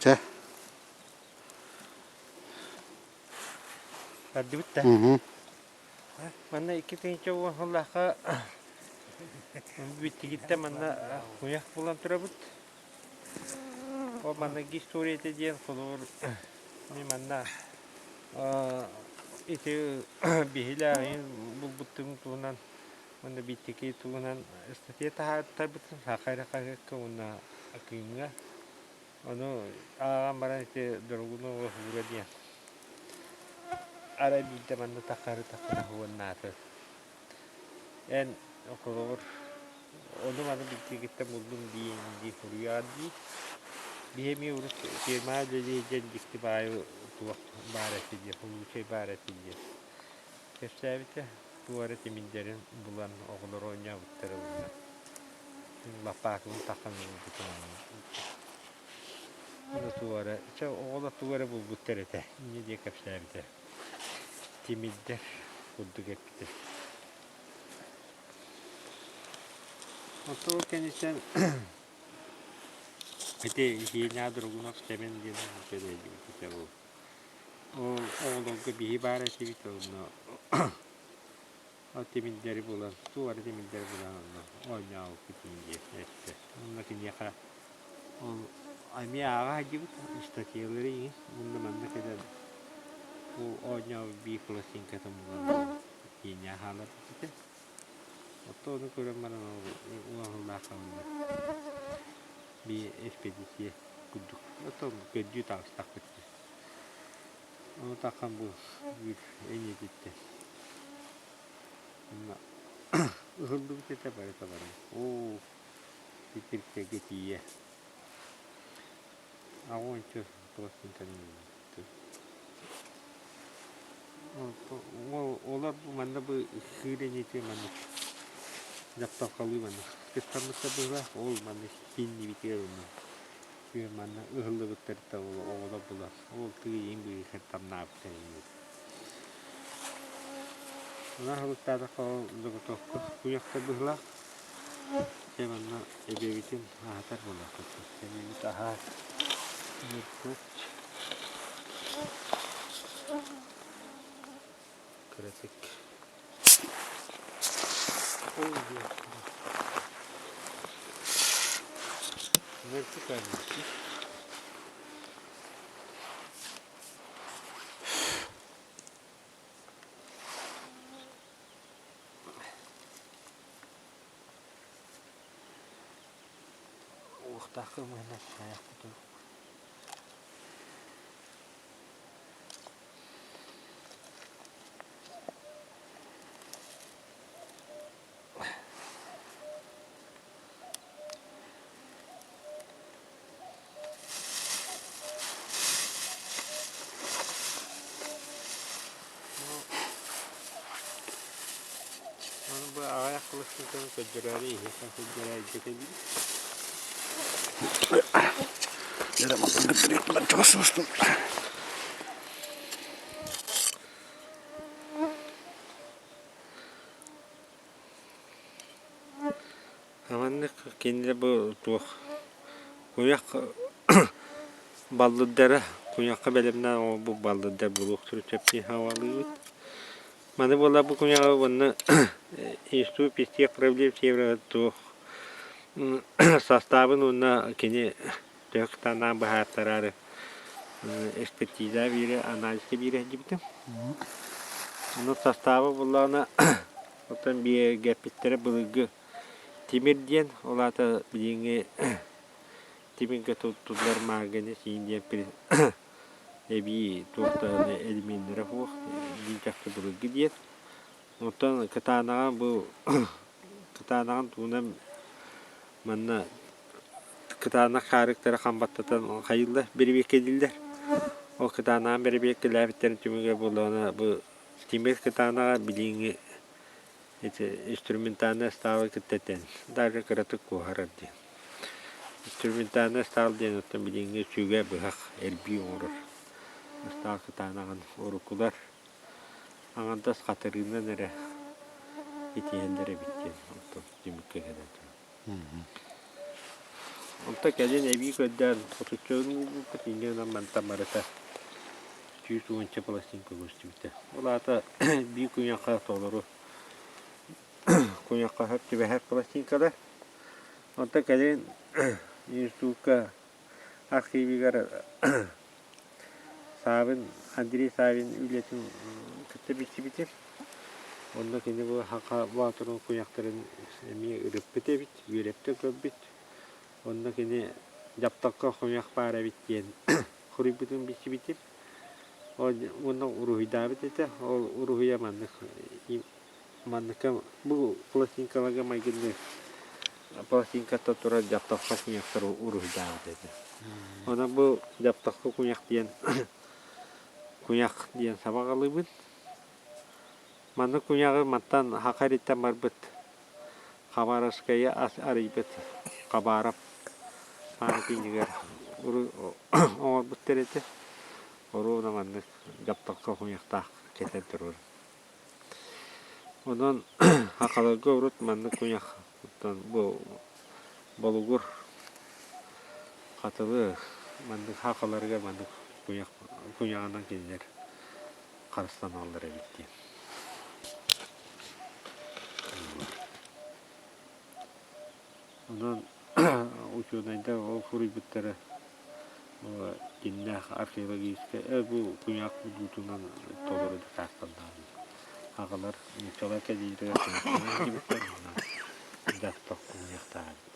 Чэ. Тардыбыт да? Манна 2010 сыллаахха бүттигиттэн манна куйах булан турабыт. Ол маннык историята диэн холобур мин манна ити биһилээҕин булбуттум туһунан уонна биттики туһунан ыстатыйа таһаартарбытым Саха эрэ хаһыакка уонна Акыымҥа. Ону ааҕан баран ити Дорогунова Һуура диэн арай биирдэ манна таххары таххына уоннааты эн холобур ону-маны билтигиттэн буллум диэн дии суруйаар дии. Биһи эмиэ урут фирмаҕа үлэлии сылдьан дьикти баайы туох баар этэ диэн, случай баар этэ диэн кэпсээбитэ. Туох эрэ тимирдэрин булан оҕолор оонньообуттара уонна лаппаакыбын таххан ылбытым Ону туох эрэ, чэ оҕолор тугу эрэ булбуттар этэ, инньэ диэн кэпсээбитэ. Тимирдэр курдук эппитэ. Оттон ол кэнниттэн ити Сеня Драгунов Сэмэн диэн этэ ол. Ол оҕолорго биһи баар этибит онно Ол тимирдэри булан, туох эрэ тимирдэри булан онно оонньообуппут диэн эттэ. Онно киниэхэ ол эмиэ ааҕа сылдьыбыт ыстатыйалары иһин уонна манна кэлэн ол оонньообут биир пластинкатын булан киинэ хааларбыт этэ. Оттон ону көрөн баран ол уоһуллаах уонна биир экспедиция курдук оттон көрдүү таҕыстахпыт дии. Ону таххан бу биир эниэтиттэн уонна ыһыллыбыт этэ барыта баран оо итириктэгэ тиийэ аҕа пластинканы Олор бу манна бу сыыр эниэтэ манна дьапталҕалыы манна кыстаммыттар быһыылаах ол манна сииннибитигэр онно Манна ыһыллыбыттарыттан оҕолор булан, ол тыы иин быыһыгар тамнаабыттар ини. Онон аһылыктаатахха ол заготовка куйахта быһыылаах. Дьэ манна эбиэбитин аһатар буолуохпут. Эбиэбит аһаат муркут кыратык Уохтаах кымыһынан айахпытын Ону бу аҕыйах кылыстыытын көрдөрөөрү иһиэхэ сылдьара илдьэ кэлбит. Дьэ, мантан көрдөрүөхпүн чугас сыбыстым. Маннык кинилэр бу туох куйах баллырдара куйахха бэлэмнээн оҥорбут баллырдар буолуохтарын сөп дии хааллыбыт. Маны буолла бу куйаҕы уонна институт всех проблем севера туох састаабын уонна кини төһө кытаанаҕын быһаартараары экспертиза биэрэ анализка биэрэ сылдьыбытым. Ону састааба буоллаҕына оттон биэргэппиттэрэ былыргы тимир диэн, ол аата билиҥҥи тимиргэ туттуллар марганец иин диэн эбии туох даҕаны элеменнэрэ суох диэн чахчы былыргы диэн. Оттон кытаанаҕа бу кытаанаҕын тугунан манна кытаанах хаарыктары хам баттатан хайыыллар, бэрэбиэркэлииллэр. Ол кытаанаҕын бэрэбиэркэлээбиттэрин түмүгэ буоллаҕына бу тимир кытаанаҕа билиҥҥи ити инструментальнай ыстаалы кытта этэн даже кыратык куоһарар диэн. Инструментальнай ыстаал диэн оттон билиҥҥи сүгэ быһах эрбии оҥорор ыстаал кытаанаҕын уруккулар аҥардас хатырыынан эрэ итиһэллэр эбит диэн оттон түмүккэ кэлэн турар. Онтон кэлин эбии көрдөөн отучча уурбуппут инньэ гынан мантан барыта 110 пластинка көстүбүтэ. Ол аата биир куйахха толору куйахха сөп түбэһэр пластинкалар. Онтон кэлин институкка архивыгар Савин, Андрей Савин үлэтин кытта билсибитим. Онно кини бу Хаха Боотурун куйахтарын эмиэ ырыппыт эбит, үөрэптэ көрбүт. Онно кини дьапталга хомуйах баар эбит диэн хоруйбутун билсибитим. Уонна уруһуйдаабыт этэ. Ол уруһуйа маннык манныкка бу пластинкаларга майгынныыр пластинкаттан турар дьапталха куйахтары уруһуйдаабыт этэ. Онон бу дьапталха куйах диэн куйах диэн сабаҕалыыбын. Маннык куйаҕы мантан Хаха ириттэн барбыт Хабаровскайы арыйбыт Хабаров памятнигар оҥорбуттар этэ. Оруобуна маннык дьапталка куйахтаах кэтэн турар. Онон хахаларга урут маннык куйах оттон бу Болугур Хатылы маннык хахаларыгар маннык куйах куйаҕынан кинилэр харыстаналлар эбит диэн. Онон учуонайдар ол суруйбуттара дьиҥнээх археологическай бу куйах булуутунан толору дакаастаннаҕын. Аҕалар нууччалар кэлиилэригэр куйахтаан дьахтар куйахтаабыт